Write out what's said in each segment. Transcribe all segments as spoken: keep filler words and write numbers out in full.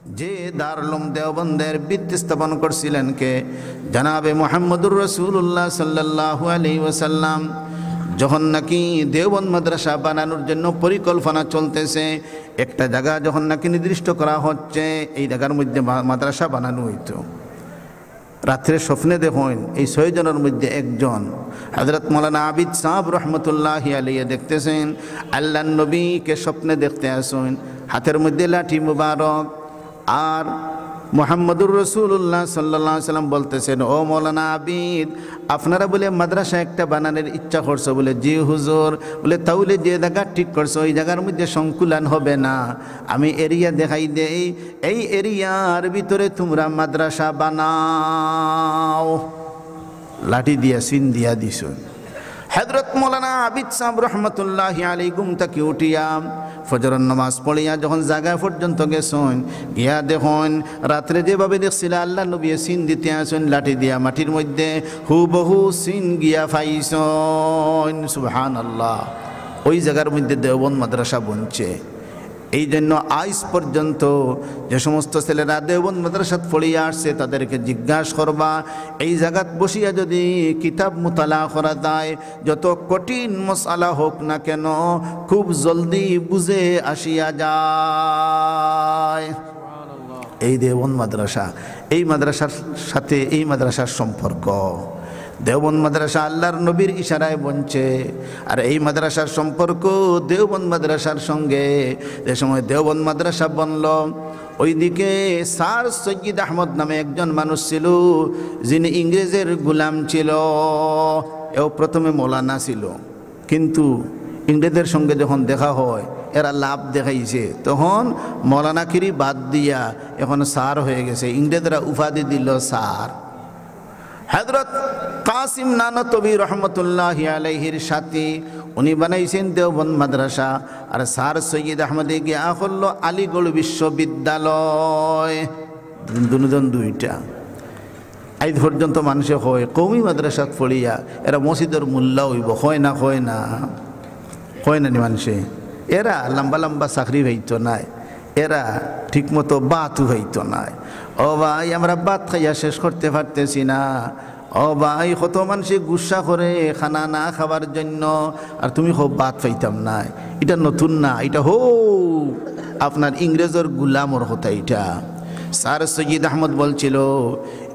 যে দারুল উলুম দেওবন্দের ভিত্তি স্থাপন করছিলেন কে? জনাবে মুহাম্মদুর রাসূলুল্লাহ সাল্লাল্লাহু আলাইহি ওয়াসাল্লাম। যখন নাকি দেওবন্দ মাদ্রাসা বানানোর জন্য পরিকল্পনা চলতেছে, একটা জায়গা যখন নাকি নির্দিষ্ট করা হচ্ছে, এই জায়গার মধ্যে মা-, মাদ্রাসা বানানো হইতো। রাত্রে স্বপ্নে দেখইন, এই ছয় জনের মধ্যে একজন হযরত মাওলানা আবিদ সাহেব রহমতুল্লাহি আলাইহি দেখতেছেন, আল্লাহর নবীকে স্বপ্নে দেখতে আসইন, হাতের মধ্যে লাঠি মুবারক, আর মুহাম্মদুর রাসূলুল্লাহ সাল্লাল্লাহু আলাইহি সাল্লাম বলতেছেন, "ও মাওলানা আবিদ, আপনারা বলে মাদ্রাসা একটা বানানোর ইচ্ছা করছো?" বলে, "জি হুজুর।" বলে, "তাহলে যে জায়গা ঠিক করছো, ওই জায়গার মধ্যে সংকুলান হবে না, আমি এরিয়া দেখাই দেই, এই এরিয়ার ভিতরে তোমরা মাদ্রাসা বানাও।" লাঠি দিয়া সিন দিয়া দিছইন। হযরত মাওলানা আবিদ সাহেব রহমতুল্লাহি আলাইহি ঘুম থাকি উঠিয়া ফজরর নামাজ পড়িয়া যখন জায়গা পর্যন্ত গেছইন, গিয়া দেখইন রাত্রে যেভাবে দেখছিলা আল্লাহর নবী সিন দিতে আসইন লাঠি দিয়া মাটির মধ্যে, হুবহু সিন গিয়া পাইছইন। সুবহানাল্লাহ। ওই জায়গার মধ্যে দেওবন্দ মাদ্রাসা বনছে। এই জন্য আইজ পর্যন্ত যে সমস্ত ছেলেরা দেওবন্দ মাদ্রাসাত পড়িয়া আসছে, তাদেরকে জিজ্ঞাসা করবা, এই জাগাত বসিয়া যদি কিতাব মুতালা করা যায়, যত কঠিন মাসআলা হোক না কেন, খুব জলদি বুঝে আসিয়া যায়। এই দেওবন্দ মাদ্রাসা, এই মাদ্রাসার সাথে এই মাদ্রাসার সম্পর্ক, দেওবন্দ মাদ্রাসা আল্লাহর নবীর ইশারায় বনছে। আর এই মাদ্রাসার সম্পর্ক দেওবন্দ মাদ্রাসার সঙ্গে, যে সময় দেওবন্দ মাদ্রাসা বনল, ওইদিকে স্যার সৈয়দ আহমদ নামে একজন মানুষ ছিল, যিনি ইংরেজের গুলাম ছিল। এও প্রথমে মৌলানা ছিল, কিন্তু ইংরেজের সঙ্গে যখন দেখা হয়, এরা লাভ দেখাইছে, তখন মৌলানাগিরি বাদ দিয়া এখন স্যার হয়ে গেছে। ইংরেজরা উপাধি দিল স্যার। হযরত কাসিম নানতবী রহমতুল্লাহি আলাইহির সাথী, উনি বানাইছেন দেওবন্দ মাদ্রাসা, আর স্যার সৈয়দ আহমদে গিয়া করলো আলিগড় বিশ্ববিদ্যালয়। দুজন দুইটা। আইজ পর্যন্ত মানুষে কয়, কওমি মাদ্রাসাত পড়িয়া এরা মসজিদর মুল্লা অইবো, কয় না, কয় না, কয় না নি মানুষে? এরা লম্বা লম্বা চাকরি পাইতো নায়, এরা ঠিকমতো ভাতও পাইতো নায়। ও ভাই, আমরা ভাত খাইয়া শেষ করতে পারতেছি না। ও ভাই, কত মানুষে গুসা করে খানা না খাবার জন্য, আর তুমি কও ভাত পাইতাম নায়। ইটা নতুন না, ইটা হউ আপনার ইংরেজর গুলামর কথা। ইটা স্যার সৈয়দ আহমদ বলছিল,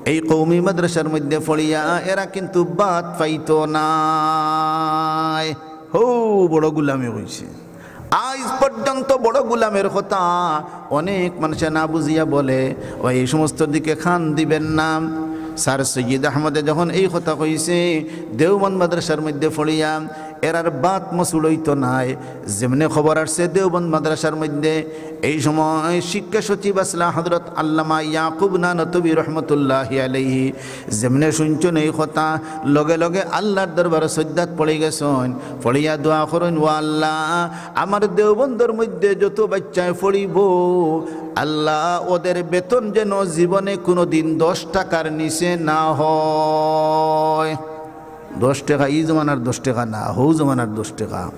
এই কওমি মাদ্রাসার মধ্যে পড়িয়া এরা কিন্তু ভাত পাইতো নায়। হউ বড় গুলামে কইছে। আইজ পর্যন্ত বড় গুলামের কথা অনেক মানুষে না বুঝিয়া বলে, ও এই সমস্ত দিকে কান দিবেন না। স্যার সৈয়দ আহমদে যখন এই কথা কইছে, দেওবন্দ মাদ্রাসার মধ্যে পড়িয়া এরার ভাত মসুড় অইতো নায়। যেমনে খবর আসছে দেওবন্দ মাদ্রাসার মধ্যে, এই সময় শিক্ষা সচিব আসলা হযরত আল্লামা ইয়াকুব নানতবী রহমতুল্লাহি আলাইহি, যেমনে শুনছইন এই কথা, লগে লগে আল্লাহর দরবারে সজ্জাত পড়ি গেছইন, পড়িয়া দোয়া করইন, "ও আল্লাহ, আমার দেওবন্দর মধ্যে যত বাচ্চায় পড়িবো, আল্লাহ, ওদের বেতন যেন জীবনে কোনোদিন দশ টাকার নিচে না হয়।" দশ টাকা, ই জমানার দশ টাকা না, হউ জমানার দশ টাকা।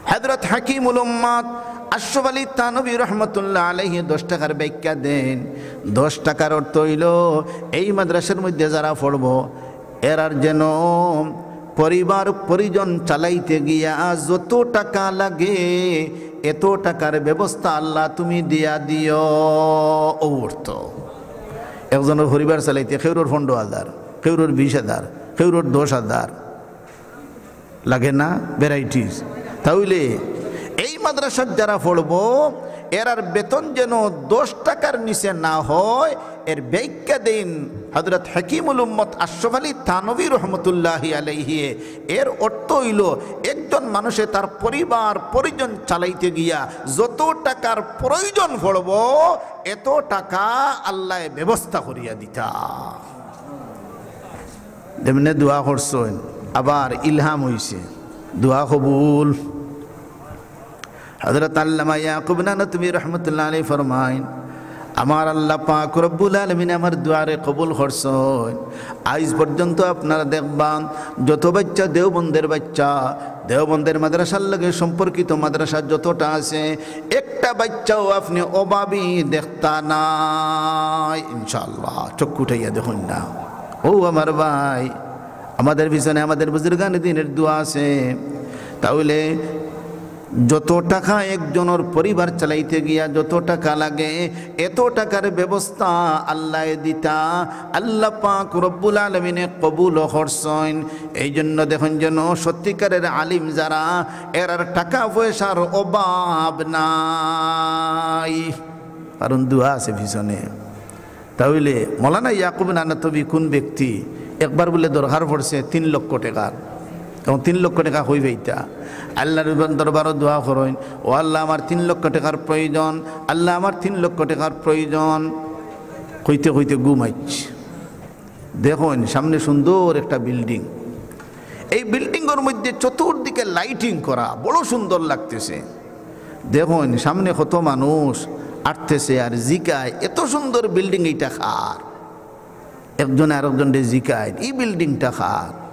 হযরত হাকিমুল উম্মত আশরাফ আলী থানভী রহমতুল্লাহ আলাইহি দশ টাকার ব্যাখ্যা দেন, দশ টাকার অর্থ অইলো, এই মাদ্রাসার মধ্যে যারা পড়বো, এরার যেন পরিবার পরিজন চালাইতে গিয়া যত টাকা লাগে, এত টাকার ব্যবস্থা আল্লাহ তুমি দিয়া দিও। অউ অর্থ। একজনর পরিবার চালাইতে কেউরর পনরো হাজার, কেউরর বিশ হাজার, কেউরর দশ হাজার লাগে না, ভ্যারাইটিস। তাইলে এই মাদ্রাসাত যারা পড়বো, এরার বেতন যেন দশ টাকার নিচে না হয়, এর ব্যাখ্যা দেন হযরত হাকিমুল উম্মত আশরাফ আলী থানভী রহমতুল্লাহি আলাইহি। এর অর্থ অইলো, একজন মানুষে তার পরিবার পরিজন চালাইতে গিয়া যত টাকার প্রয়োজন পড়বো, এত টাকা আল্লায় ব্যবস্থা করিয়া দিতা। যেমনে দোয়া করছইন, আবার ইলহাম অইছে, দোয়া কবুল। হযরত আল্লামা ইয়াকুব নানতবী রহমতুল্লাহ আলাইহি ফরমাইন, আমার আল্লাহ পাক রব্বুল আলামিন আমার দোয়ারে কবুল করছইন। আইজ পর্যন্ত আপনারা দেখবা, যত বাচ্চা দেওবন্দের বাচ্চা দেওবন্দের মাদ্রাসার লগে সম্পর্কিত মাদ্রাসা যতটা আছে, একটা বাচ্চাও আপনে অভাবী দেখতা নায়, ইনশাআল্লাহ। চক্ষু উঠাইয়া দেখইন না। ও আমার ভাই, আমাদের পিছনে আমাদের বুজুর্গানে দিনের দোয়া আছে। তাহলে যত টাকা একজনর পরিবার চালাইতে গিয়া যত টাকা লাগে, এত টাকার ব্যবস্থা আল্লায় দিতা, আল্লাহ পাক রব্বুল আলামিনে কবুল করছইন। এই জন্য দেখইন যেন সত্যিকারের আলিম যারা, এরার টাকা পয়সার অভাব নাই, কারণ দোয়া আছে পিছনে। তাহলে মৌলানা ইয়াকুব নানতবি কোন ব্যক্তি? একবার বুলে দরকার পড়ছে তিন লক্ষ টাকার, এবং তিন লক্ষ টাকা কই পাইতা? আল্লাহর দরবারো দোয়া করইন, "ও আল্লাহ, আমার তিন লক্ষ টাকার প্রয়োজন, আল্লাহ, আমার তিন লক্ষ টাকার প্রয়োজন।" কইতে কইতে ঘুম আইছে। দেখইন সামনে সুন্দর একটা বিল্ডিং, এই বিল্ডিংর মধ্যে চতুর্দিকে লাইটিং করা, বড় সুন্দর লাগতেছে। দেখইন সামনে কত মানুষ আটতেছে আর জিকায়, "এত সুন্দর বিল্ডিং, এইটা কার?" একজনে আরেকজনরে জিকায়, "ই বিল্ডিংটা কার?"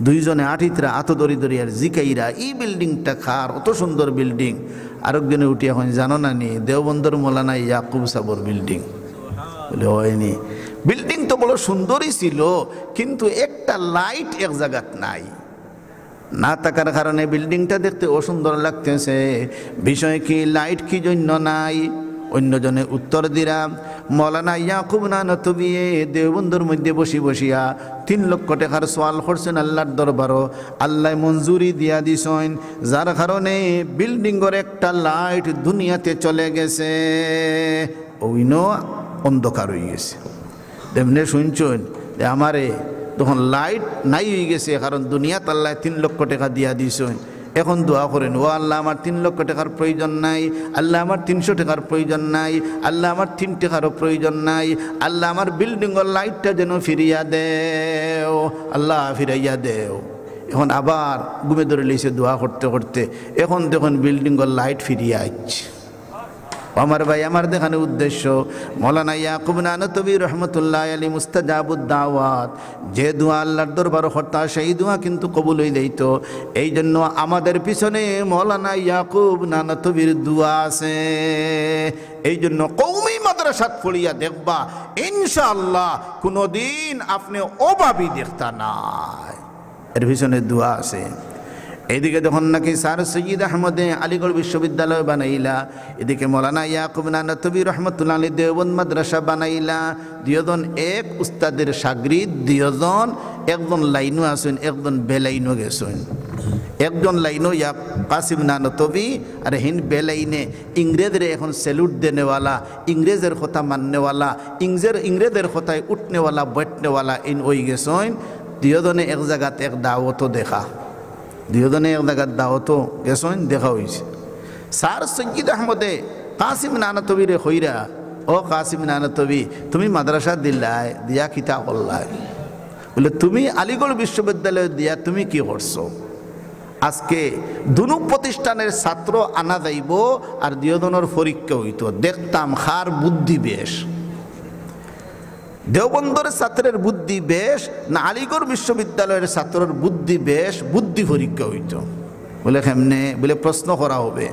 দুইজনে আটিতরা আতো ধরি ধরি আর জিকাইরা, "ই বিল্ডিংটা কার? অত সুন্দর বিল্ডিং।" আরেকজনে উঠিয়া কইন, "জানো না নি, দেওবন্দর মৌলানা ইয়াকুব সাবর বিল্ডিং।" বুলে, "অয় নি।" বিল্ডিং তো বড় সুন্দরই ছিল, কিন্তু একটা লাইট এক জাগাত নাই। না থাকার কারণে বিল্ডিংটা দেখতে অসুন্দর লাগতেছে। বিষয় কি, লাইট কি জন্য নাই? অন্যজনে উত্তর দিরা, "মৌলানা ইয়াকুব নানতবিয়ে দেওবন্দর মধ্যে বসি বসিয়া তিন লক্ষ টাকার সওয়াল করছেন আল্লাহর দরবারো, আল্লায় মঞ্জুরি দিয়া দিছইন, যার কারণে বিল্ডিংর একটা লাইট দুনিয়াতে চলে গেছে, অইন্য অন্ধকার অইগেছে।" তেমনে শুনছইন যে আমারে তখন লাইট নাই অইগেছে, কারণ দুনিয়াত আল্লায় তিন লক্ষ টাকা দিয়া দিছইন। এখন দোয়া করইন, "ও আল্লাহ, আমার তিন লক্ষ টাকার প্রয়োজন নাই, আল্লাহ, আমার তিনশো টাকার প্রয়োজন নাই, আল্লাহ, আমার তিন টাকারও প্রয়োজন নাই, আল্লাহ, আমার বিল্ডিংর লাইটটা যেন ফিরিয়া দেও, আল্লাহ, ফিরাইয়া দেও।" এখন আবার ঘুমে ধরিলিছে দোয়া করতে করতে, এখন দেখইন বিল্ডিংর লাইট ফিরিয়া আইছে। ও আমার ভাই, আমার দেখানোর উদ্দেশ্য, মৌলানা ইয়াকুব নানতবী রহমতুল্লাহ আলী মুস্তাজাবুদ দাওয়াত, যে দোয়া আল্লাহর দরবারো করতা, সেই দোয়া কিন্তু কবুল অই যাইতো। এই জন্য আমাদের পিছনে মৌলানা ইয়াকুব নানতবীর দোয়া আছে। এই জন্য কওমি মাদ্রাসাত পড়িয়া দেখবা, ইনশাআল্লাহ কোনোদিন আপনে অভাবী দেখতা নায়। এর পিছনে দোয়া আছে। এইদিকে যখন নাকি স্যার সৈয়দ আহমদে আলিগড় বিশ্ববিদ্যালয় বানাইলা, এদিকে মৌলানা ইয়াকুব নানতবী রহমতুল্লাহ আলী দেওবন্দ মাদ্রাসা বানাইলা। দুইজন এক উস্তাদের শাগরিদ, দুইজন, একজন লাইনো আছইন, একজন বেলাইনো গেছইন। একজন লাইনো ইয়া কাসিম নানতবী, আর হিন বেলাইনে ইংরেজরে এখন স্যালুট দেনেওয়ালা, ইংরেজের কথা মাননেওয়ালা, ইংরেজের, ইংরেজের কথায় উঠনেওয়ালা, বৈঠনেওয়ালা ইন অই গেছইন। দুইজনে এক জাগাত এক দাওয়াতো দেখা, দুইজনে এক জাগাত দাওয়াতো গেছইন, দেখা অইছে। স্যার সৈয়দ আহমদে কাসিম নানতবীরে কইরা, "ও কাসিম নানতবী, তুমি মাদ্রাসা দিলায়, দিয়া কিতা করলায়?" বুলে, "তুমি আলিগড় বিশ্ববিদ্যালয় দিয়া তুমি কি করছো?" আজকে দুনো প্রতিষ্ঠানের ছাত্র আনা যাইবো, আর দুইজনর পরীক্ষা অইতো, দেখতাম কার বুদ্ধি বেশ। দেওবন্দর ছাত্রের বুদ্ধি বেশ না আলিগড় বিশ্ববিদ্যালয়ের ছাত্রর বুদ্ধি বেশ, বুদ্ধি পরীক্ষা অইতো। বুলে, "কেমনে?" বুলে, "প্রশ্ন করা হবে,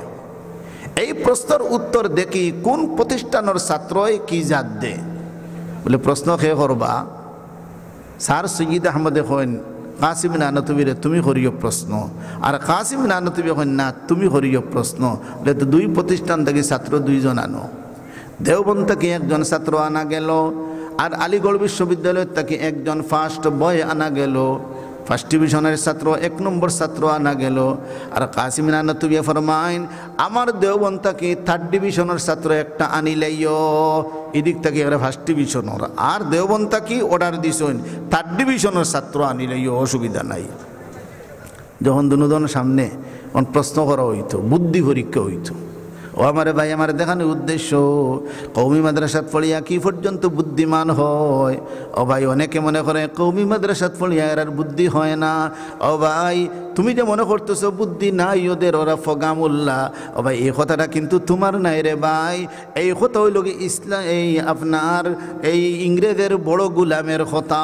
এই প্রশ্নর উত্তর দেখি কোন প্রতিষ্ঠানর ছাত্রয় কি জাত দে।" বুলে, "প্রশ্ন কে করবা?" স্যার সৈয়দ আহমদে কইন, "কাসিম নানতবীরে তুমি করিও প্রশ্ন।" আর কাসিম নানতবী কইন, "না, তুমি করিও প্রশ্ন।" বুলে, "তো দুই প্রতিষ্ঠান থাকি ছাত্র দুইজন আনো।" দেওবন্দ থাকি একজন ছাত্র আনা গেল, আর আলিগড় বিশ্ববিদ্যালয় থাকি একজন ফার্স্ট বয় আনা গেল, ফার্স্ট ডিভিশনের ছাত্র, এক নম্বর ছাত্র আনা গেল। আর কাসিম নানতবী ফরমাইন, "আমার দেওবন্দ থাকি থার্ড ডিভিশনের ছাত্র একটা আনিলাইও।" এদিক থাকি একটা ফার্স্ট ডিভিশনর, আর দেওবন্দ থাকি অর্ডার দিছইন, "থার্ড ডিভিশনর ছাত্র আনিলাইও, অসুবিধা নাই।" যখন দুনোজন সামনে, তখন প্রশ্ন করা অইতো, বুদ্ধি পরীক্ষা অইতো। ও আমার ভাই, আমার দেখানোর উদ্দেশ্য, কওমি মাদ্রাসাত পড়িয়া কি পর্যন্ত বুদ্ধিমান হয়? ও ভাই, অনেকে মনে করে কওমি মাদ্রাসাত পড়িয়া এরার বুদ্ধি হয় না। ও ভাই, তুমি যে মনে করতেছো বুদ্ধি নাই ওদের, ওরা ফগা মোল্লা, ও ভাই, এই কথাটা কিন্তু তোমার নাই রে ভাই। এই কথা হইল কি ইসলাম, এই আপনার এই ইংরেজের বড় গুলামের কথা।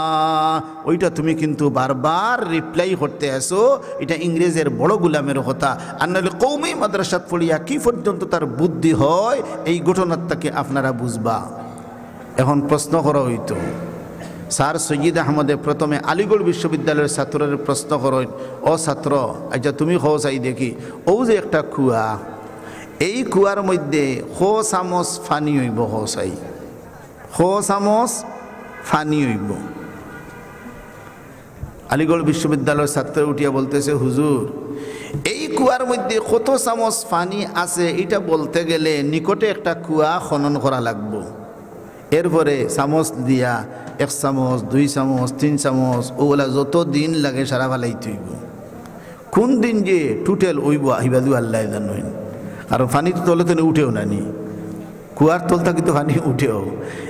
ওইটা তুমি কিন্তু বারবার রিপ্লাই করতে আসো, এটা ইংরেজের বড় গুলামের কথা। আর নাহলে কওমি মাদ্রাসাত পড়িয়া কি পর্যন্ত তার বুদ্ধি হয়, এই ঘটনার থেকে আপনারা বুঝবা। এখন প্রশ্ন করা হইতো, স্যার সৈয়দ আহমদে প্রথমে আলিগড় বিশ্ববিদ্যালয়ের ছাত্ররে প্রশ্ন করইন, "ও ছাত্র, আচ্ছা তুমি কও চাই দেখি, ও যে একটা কুয়া, এই কুয়ার মধ্যে ক চামচ পানি হইব, ক চাই, ক চামচ পানি হইব?" আলিগড় বিশ্ববিদ্যালয়ের ছাত্র উঠিয়া বলতেছে, "হুজুর, এই কুয়ার মধ্যে কত চামচ পানি আছে এটা বলতে গেলে নিকটে একটা কুয়া খনন করা লাগবো, এরপরে চামচ দিয়া এক চামচ, দুই চামচ, তিন চামচ, ওগুলা যত দিন লাগে সারা ফালাইতে হইব। কোন দিন যে টোটাল হইব, আহিবাদু আল্লাহ জানইন, কারণ পানি তো তলে তলে উঠেও না নি।" কুয়ার তল থাকি তো পানি উঠেও।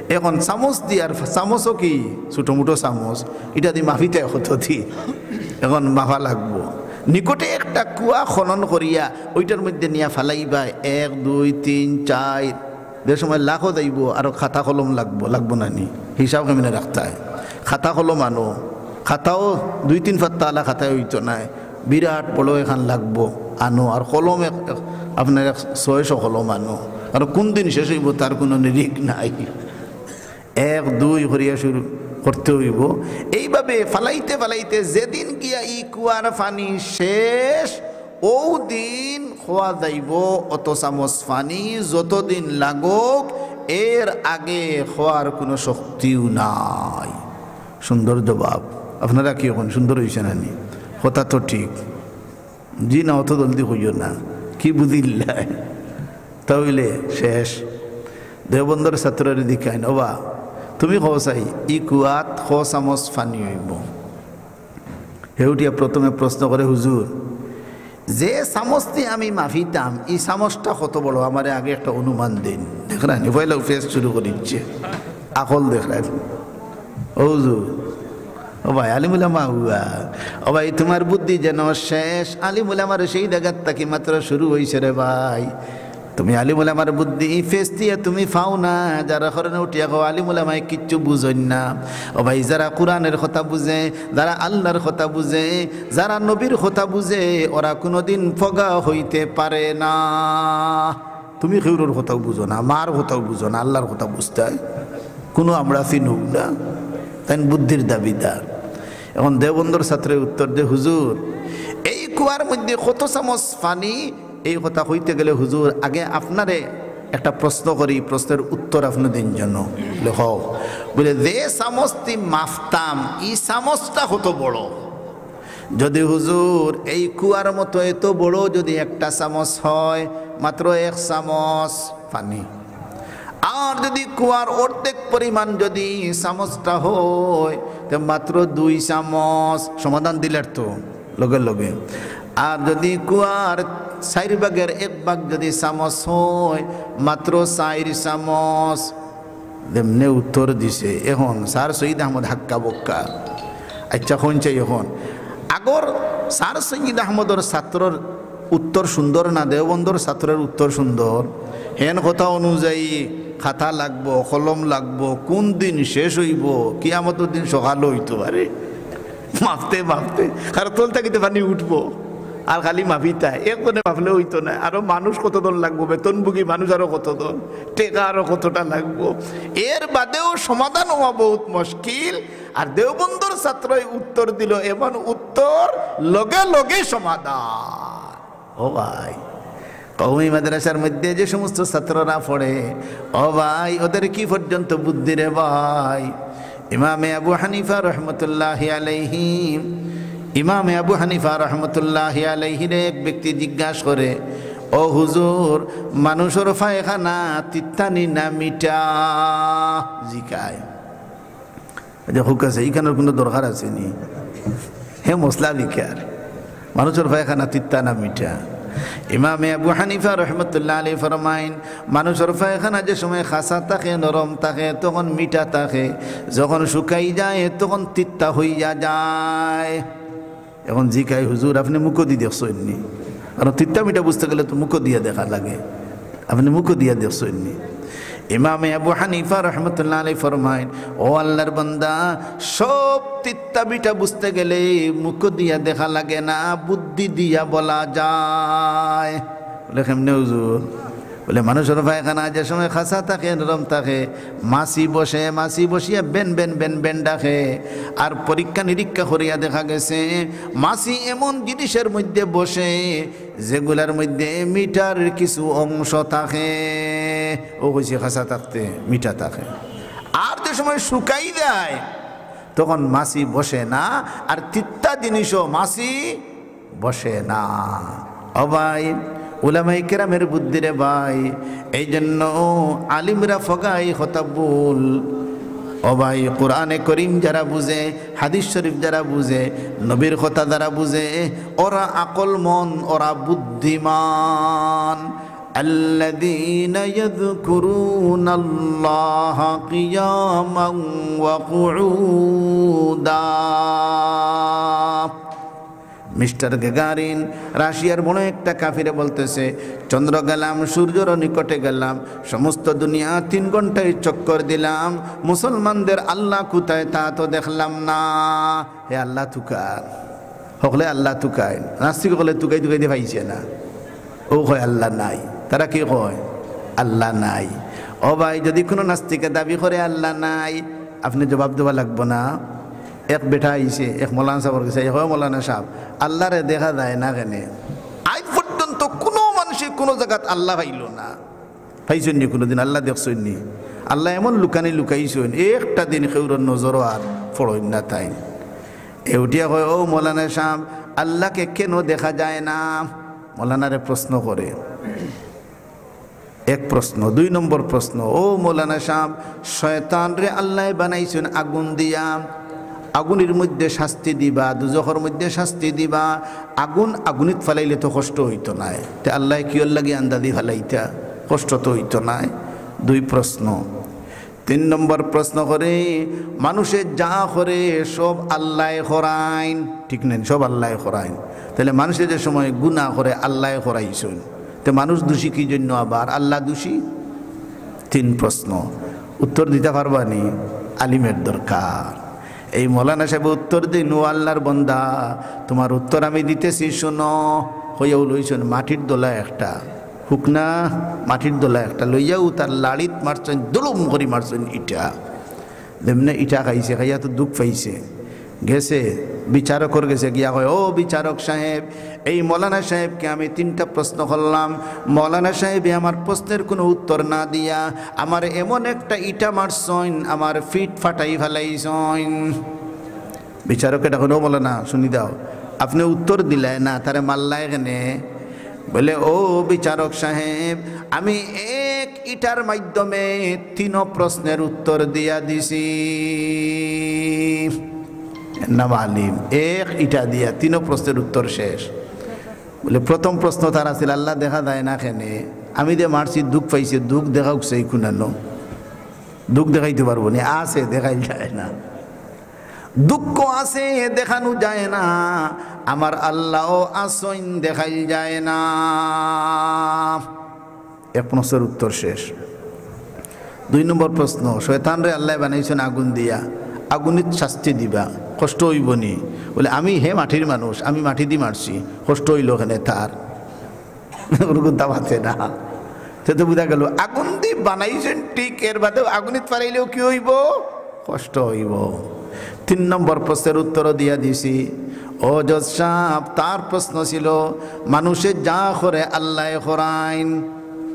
এখন চামচ দি, আর চামচও কি ছোটো মোটো চামচ, এটা দি মাফিতে কত দি, এখন মাফা লাগবো। নিকটে একটা কুয়া খনন করিয়া ওইটার মধ্যে নিয়া ফালাইবা, এক, দুই, তিন, চার, যে সময় লাখো যাইব, আরো খাতা কলম লাগবো, লাগবো না নি? হিসাব কেমনে রাখতায়? খাতা কলম আনো, খাতাও দুই তিন পাত্তা আলা খাতায় হইতো নায়, বিরাট বড় এখান লাগবো, আনো। আর কলম এক, এক, আপনার এক ছয়শো কলম আনো, আর কোন দিন শেষ হইব তার কোনো নিরিখ নাই। এক দুই করিয়া শুরু করতে হইব। এইভাবে ফালাইতে ফালাইতে যেদিন গিয়া ই কুয়ার পানি শেষ, ও দিন খোয়া যাইব অত চামচ পানি, যতদিন লাগোক, এর আগে খোয়ার কোনো শক্তিও নাই। সুন্দর জবাব। আপনারা কি এখন সুন্দর হইছে না নি? কথা তো ঠিক। জি না, অত জলদি কইও না, কি বুঝিল্লায়? তা হইলে শেষ। দেওবন্দর ছাত্ররে জিকাইন, "ওবা, তুমি কও চাই, ই কুয়াত ক চামচ পানি হইব?" হে উঠিয়া প্রথমে প্রশ্ন করে, "হুজুর, যে চামচ দি আমি মাফিতাম, ই চামচটা কত বড়? আমারে আগে একটা অনুমান দিন।" দেখরা নি, পয়লা ফেস শুরু করিচ্ছে, আকল দেখরা নি। ও হুজুর, ও ভাই, আলিম উলামা হুয়া। ও ভাই, তোমার বুদ্ধি যেন শেষ। আলিম উলামার সেই জায়গার থাকি মাত্র শুরু হইছে রে ভাই। তুমি আলিম উলামার বুদ্ধি, ই ফেস দিয়া তুমি পাও না, যার কারণে উঠিয়া কও, আলিম উলামায় কিচ্ছু বুঝইন না। ও ভাই, যারা কোরআনের কথা বুঝে, যারা আল্লাহর কথা বুঝে, যারা নবীর কথা বুঝে, ওরা কোনোদিন ফগা হইতে পারে না। তুমি কেউরর কথাও বুঝো না, মার কথাও বুঝো না, আল্লাহর কথা বুঝতায়। কোনো আমরা চিনুক না, তাই বুদ্ধির দাবিদার। এখন দেওবন্দর ছাত্রে উত্তর দে, "হুজুর, এই কুয়ার মধ্যে কত চামচ পানি?" এই কথা কইতে গেলে, "হুজুর, আগে আপনারে একটা প্রশ্ন করি, প্রশ্নের উত্তর আপনি দিন যেন।" বলে, "হও।" বলে, "যে চামচ দি মাফতাম, ই চামচটা কত বড়?" যদি হুজুর এই কুয়ার মতো এত বড় যদি একটা চামচ হয়, মাত্র এক চামচ পানি, আর যদি কুয়ার অর্ধেক পরিমাণ যদি চামচটা হয়, তে মাত্র দুই চামচ। সমাধান দিলার তো লগে লগে। আর যদি কুয়ার চাইর ভাগের এক ভাগ যদি চামচ হয়, মাত্র চাইর চামচ। যেমনে উত্তর দিছে, এখন স্যার সৈয়দ আহমদ হাক্কা বক্কা। আচ্ছা, কোন চাই এখন? আগর স্যার সৈয়দ আহমদর ছাত্রর উত্তর সুন্দর না দেওবন্দর ছাত্রর উত্তর সুন্দর? হেন কথা অনুযায়ী খাতা লাগবো, কলম লাগবো, কোন দিন শেষ হইব? কিয়ামতর দিন সকাল হইতে পারে। মাফতে মাফতে, কারণ তল থাকি তো পানি উঠবো। আর খালি মাফিতা, একজনে মাফলে হইতো না, আরো মানুষ কতজন লাগবো, বেতনভোগী মানুষ আরো কতজন, টেকা আরো কতটা লাগবো, এর বাদেও সমাধান হওয়া বহুত মুশকিল। আর দেওবন্দর ছাত্রই উত্তর দিল, এমন উত্তর, লগে লগে সমাধান। ও ভাই, কওমি মাদ্রাসার মধ্যে যে সমস্ত ছাত্ররা পড়ে, ও ভাই, ওদের কি পর্যন্ত বুদ্ধি রে ভাই? ইমামে আবু হানিফা রহমতুল্লাহ আলাইহি, ইমামে আবু হানিফা রহমতুল্লাহ আলাইহিরে এক ব্যক্তি জিজ্ঞাসা করে, "ও হুজুর, মানুষর পায়খানা তিত্তানি না মিঠা?" জিকায়। যে হুক আছে, ইখানোর কোনো দরকার আছে নি? হে মশলা লিখার, মানুষর পায়খানা তিত্তা না মিঠা? ইমামে আবু হানিফা রহমতুল্লাহ আলাইহি ফরমাইন, মানুষর পায়খানা যে সময় খাসা থাকে, নরম থাকে, তখন মিঠা থাকে, যখন শুকাই যায়, তখন তিত্তা হইয়া যায়। এখন জিকাই, "হুজুর, আপনে মুখো দি দেখছইন নি?" কারণ তিত্তা মিঠা বুঝতে গেলে তো মুখো দিয়া দেখা লাগে। আপনে মুখো দিয়া দেখছইন নি? ইমামে আবু হানিফা রহমতুল্লাহ আলাইহি ফরমাইন, "ও আল্লাহর বান্দা, সব তিত্তা মিঠা বুঝতে গেলে মুখো দিয়া দেখা লাগে না, বুদ্ধি দিয়া বলা যায়।" বলে, "কেমনে হুজুর?" বলে, মানুষর পায়খানা যে সময় খাসা থাকে, নরম থাকে, মাছি বসে, মাছি বসিয়া বেন বেন বেন বেন ডাকে। আর পরীক্ষা নিরীক্ষা করিয়া দেখা গেছে, মাছি এমন জিনিসের মধ্যে বসে, যেগুলার মধ্যে মিঠার কিছু অংশ থাকে। ও কইছে খাসা থাকতে মিঠা থাকে। আর যে সময় শুকাই যায়, তখন মাছি বসে না, আর তিত্তা জিনিসও মাছি বসে না। ও ভাই, উলামায়ে কেরামের বুদ্ধি রে ভাই, এই জন্য আলিমরা ফগাই কথা ভুল। ও ভাই, কোরআনে করিম যারা বুঝে, হাদিস শরীফ যারা বুঝে, নবীর কথা যারা বুঝে, ওরা আকলমন, ওরা বুদ্ধিমান। الذين يذكرون الله قياما وقعودا। মিস্টার গাগারিন রাশিয়ার বড় একটা কাফিরে বলতেছে, "চন্দ্র গেলাম, সূর্যর নিকটে গেলাম, সমস্ত দুনিয়া তিন ঘন্টায় চক্কর দিলাম, মুসলমানদের আল্লাহ কোথায় তা তো দেখলাম না।" হে আল্লাহ তুকার, হকলে আল্লাহ তুকায়, নাস্তিক হকলে তুকাই তুকাই দিয়ে পাইছে না। ও কয় আল্লাহ নাই, তারা কি কয়? আল্লাহ নাই। ও ভাই, যদি কোনো নাস্তিকে দাবি করে আল্লাহ নাই, আপনে জবাব দেওয়া লাগবো না? এক বেটা আইছে, এক মৌলানা সাবর গেছে, "ও মৌলানা সাব, আল্লাহরে দেখা যায় না কেনে?" আইজ পর্যন্ত কোনো মানুষে কোনো জাগাত আল্লাহ পাইল না। পাইছইন নি কোনোদিন? আল্লাহ দেখছইন নি? আল্লাহ এমন লুকানি লুকাইছইন, একটা দিন কেউরর নজরও আর পড়ইন না তাইন। এ উঠিয়া কয়, "ও মৌলানা সাব, আল্লাহকে কেন দেখা যায় না?" মৌলানারে প্রশ্ন করে। এক প্রশ্ন। দুই নম্বর প্রশ্ন, "ও মৌলানা সাব, শয়তানরে আল্লায় বানাইছইন আগুন দিয়া, আগুনের মধ্যে শাস্তি দিবা, দুজখর মধ্যে শাস্তি দিবা, আগুন আগুনিত ফালাইলে তো কষ্ট হইতো নায়, তে আল্লায় কিওর লাগি আন্দাজি ফালাইতা? কষ্ট তো হইতো নায়।" দুই প্রশ্ন। তিন নম্বর প্রশ্ন করে, মানুষে যা করে সব আল্লায় করাইন, ঠিক নানি? সব আল্লায় করাইন। তাহলে মানুষে যে সময় গুনাহ করে আল্লায় করাইছইন, তে মানুষ দোষী কি জন্য আবার আল্লাহ দোষী? তিন প্রশ্ন, উত্তর দিতা পারবা নি? আলিমের দরকার। এই মৌলানা সাহেব উত্তর দিন, "ও আল্লাহর বন্দা, তোমার উত্তর আমি দিতেছি, শুনো।" হইয়াও লইছইন মাটির দলা একটা, হুকনা মাটির দলা একটা লইয়াও তার লাড়িত মারছইন, দুলুম করি মারছইন ইটা। যেমনে ইটা খাইছে, খাইয়া তো দুখ পাইছে। গেছে, বিচারকর গেছে গিয়া কয়, "ও বিচারক সাহেব, এই মৌলানা সাহেবকে আমি তিনটা প্রশ্ন করলাম, মৌলানা সাহেবে আমার প্রশ্নের কোনো উত্তর না দিয়া আমারে এমন একটা ইটা মারছইন, আমার ফিট ফাটাই ফালাইছইন।" বিচারকে ডাকইন, "ও মৌলানা, শুনি যাও, আপনে উত্তর দিলায় না, তারে মারলায় কেনে?" বলে, "ও বিচারক সাহেব, আমি এক ইটার মাধ্যমে তিনো প্রশ্নের উত্তর দিয়া দিছি।" নাম আলিম, এক ইটা দিয়া তিনো প্রশ্নের উত্তর শেষ। বলে, "প্রথম প্রশ্ন তার আছিল, আল্লাহ দেখা যায় না কেনে? আমি যে মারছি, দুখ পাইছে, দুখ দেখাউক চাই কুনানো, দুখ দেখাইতো পারবো নি? আছে, দেখাইল যায় না। দুঃখ আছে, দেখানো যায় না। আমার আল্লাহও আছইন, দেখাইল যায় না।" এক প্রশ্নের উত্তর শেষ। দুই নম্বর প্রশ্ন, শয়তানরে আল্লায় বানাইছইন আগুন দিয়া, আগুনিত শাস্তি দিবা, কষ্ট হইবো নি? বলে, "আমি, হে মাটির মানুষ, আমি মাটি দি মারছি, কষ্ট হইল কেনে তার?" ওরকম দাম আছে না। তে তো বুঝা গেল, আগুন দি বানাইছইন ঠিক, এর বাদেও আগুনিত ফালাইলেও কি হইব? কষ্ট হইব। তিন নম্বর প্রশ্নের উত্তরও দিয়া দিছি। ও জজ সাহেব, তার প্রশ্ন ছিল, মানুষে যা করে আল্লায় করাইন,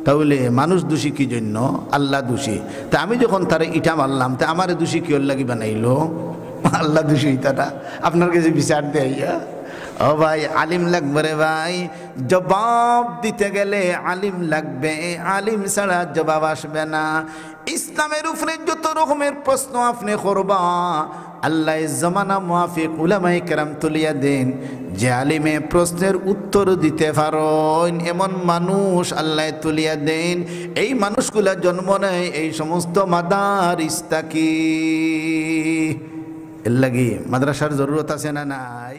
তাহলে মানুষ দোষী কি জন্য? আল্লাহ দোষী। তা আমি যখন তারে ইটা মারলাম, তা আমারে দোষী কিওর লাগি বানাইলো? আল্লাহ দোষী হইতা না? আপনার কাছে বিচার দেয়, হ্যাঁ? ও ভাই, আলিম লাগবে রে ভাই। জবাব দিতে গেলে আলিম লাগবে, আলিম ছাড়া জবাব আসবে না। ইসলামের উপরে যত রকমের প্রশ্ন আপনে করবা, আল্লায় জমানা মুয়াফিক উলামায়ে কেরাম তুলিয়া দেইন, যে আলিমে প্রশ্নের উত্তর দিতে পারইন, এমন মানুষ আল্লায় তুলিয়া দেইন। এই মানুষগুলা জন্ম নেয় এই সমস্ত মাদারিস থাকি। এর লাগি মাদ্রাসার জরুরত আছে না নাই?